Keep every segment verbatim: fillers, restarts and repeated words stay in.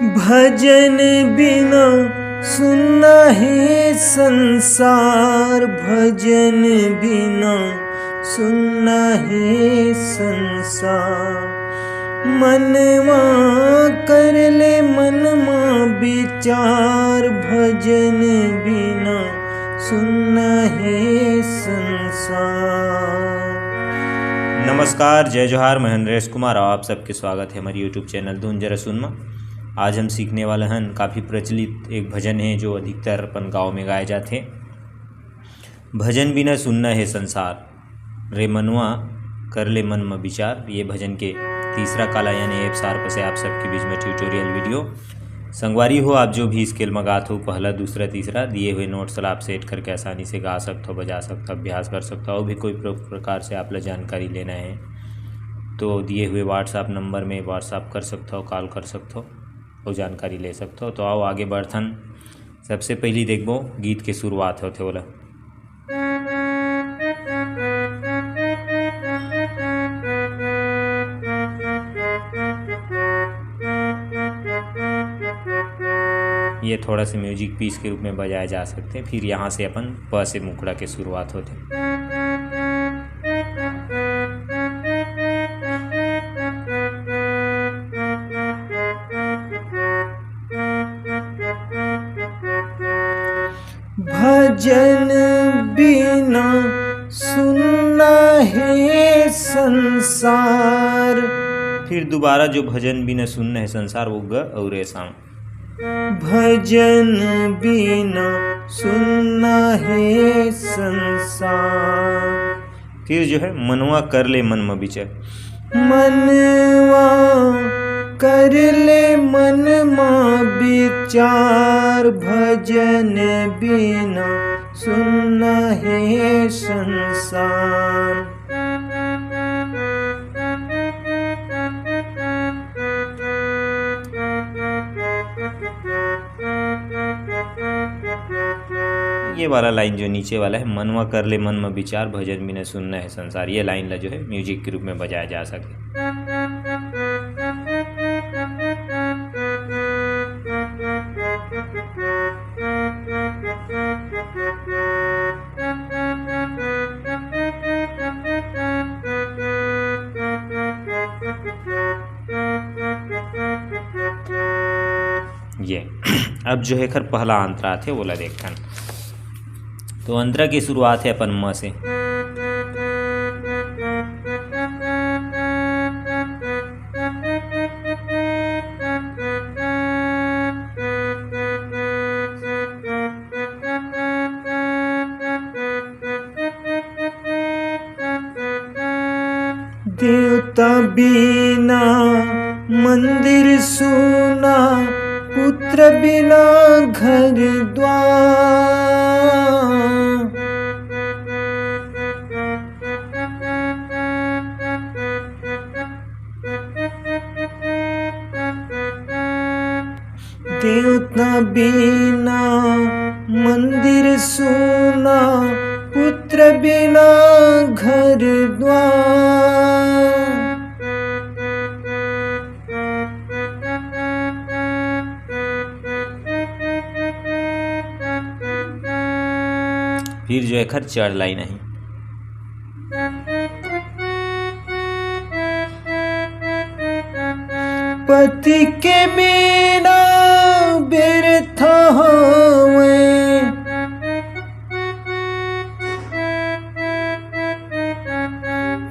भजन बिना सुन्ना हे संसार, भजन बिना सुन्ना हे संसार। मनवा कर ले मनमा विचार, भजन बिना सुन्ना हे संसार। नमस्कार, जय जोहार, मैं नरेश कुमार, आप सबके स्वागत है हमारे YouTube चैनल धुन जरा सुन मा। आज हम सीखने वाला हन, काफ़ी प्रचलित एक भजन है जो अधिकतर अपन गांव में गाए जाथे। भजन बिना सुन्ना हे संसार, रे मनवा कर ले मन म विचार। ये भजन के तीसरा काला यानी एफ सार्प से आप सबके बीच में ट्यूटोरियल वीडियो। संगवारी हो, आप जो भी स्केल म गात हो, पहला, दूसरा, तीसरा, दिए हुए नोट्स ला आप सेट करके आसानी से गा सकथो, बजा सकथो, अभ्यास कर सकथो। और भी कोई प्र-, प्रकार से आप ला जानकारी लेना है तो दिए हुए WhatsApp नंबर में WhatsApp कर सकथो, कॉल कर सकथो और जानकारी ले सकथो। तो आओ आगे बढ़थन। सबसे पहली देखबो गीत के शुरुआत होथे ओला। ये थोड़ा सा म्यूजिक पीस के रूप में बजाए जा सकथे। फिर यहाँ से अपन प से मुखड़ा के शुरुआत होथे। भजन बिना सुन्ना हे संसार। फिर दोबारा जो भजन बिना सुन्ना हे संसार, वो ग और रे साउंड। भजन बिना सुन्ना हे संसार। फिर जो है, मनवा कर ले मन म विचार। मनवा कर ले मन म विचार, भजन बिना सुन्ना हे संसार। ये वाला लाइन जो नीचे वाला है, "मनवा कर ले मन म विचार, भजन बिना सुन्ना हे संसार", ये लाइन ला जो है म्यूजिक के रूप में बजाया जा सके। ये अब जो है एकर पहला अंतरा आथे, ओला देखथन। तो अंतरा के शुरुआत है अपन म से। देवता बिना मंदिर सूना, पुत्र बिना घर द्वार। देवता बिना मंदिर सूना, पुत्र बिना घर द्वार। फिर जो एकर चढ़ लाइन आही। पति के बिना बिरथा होवे,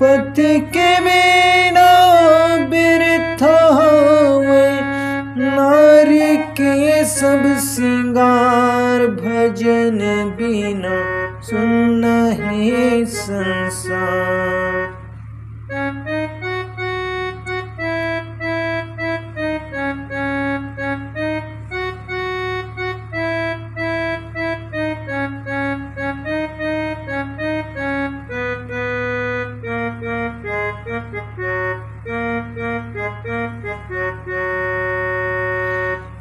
पति के बिना बिरथा होवे, नारी के सब सिंगार, भजन बिना सुन्ना हे संसार।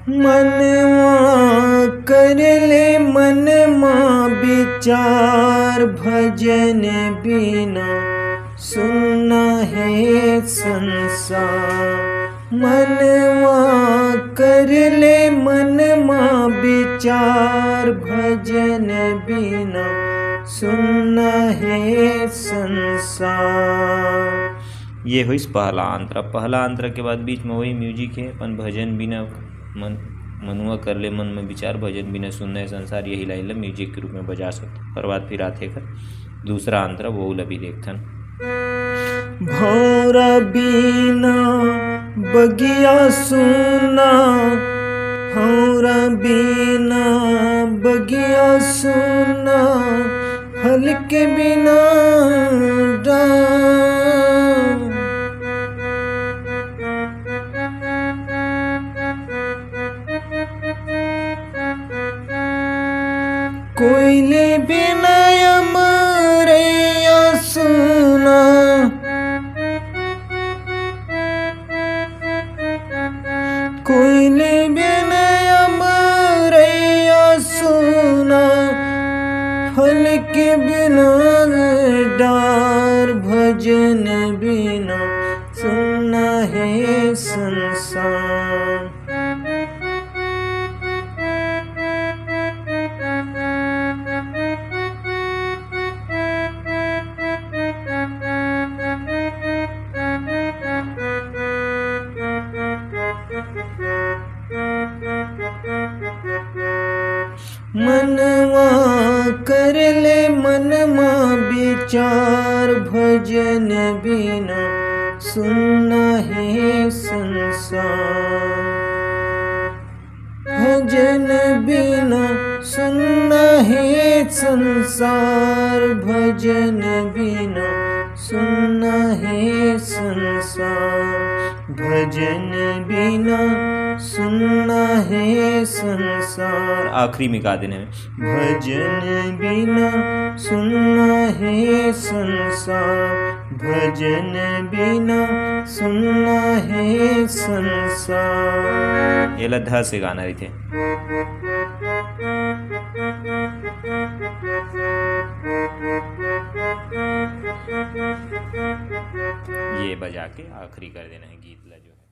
मनवा कर ले मन मा विचार, भजन बिना सुन्ना हे संसार। मनवा कर ले मन मा विचार, भजन बिना सुन्ना हे संसार। ये होइस पहला अंतरा। पहला अंतरा के बाद बीच में वही म्यूजिक है, अपन भजन बिना मन, मनुआ कर ले मन में विचार, भजन बिना सुन्ना हे संसार, यही लाइन ला म्यूजिक के रूप में बजा सकते। ओकर बाद फिर आथे कर दूसरा अंतरा, वो ला भी देखथन। भौरा बिना बगिया सुन्ना, भौरा बिना बगिया सुन्ना, फल के बिना डार। कोइली बिना अमरैया सुन्ना, कोइली बिना अमरैया सुन्ना, फल के बिना डार, भजन बिना सुन्ना हे संसार। मनवा कर ले मन मा विचार, भजन बिना सुन्ना हे संसार। भजन बिना सुन्ना हे संसार, भजन बिना सुन्ना हे संसार, भजन बिना सुन्ना हे संसार। आखिरी में गा देना है। भजन बिना सुन्ना हे संसार, भजन बिना सुन्ना हे संसार। ये ला ध से गाना रहिथे। ये बजा के आखिरी कर देना है गीत ला जो है।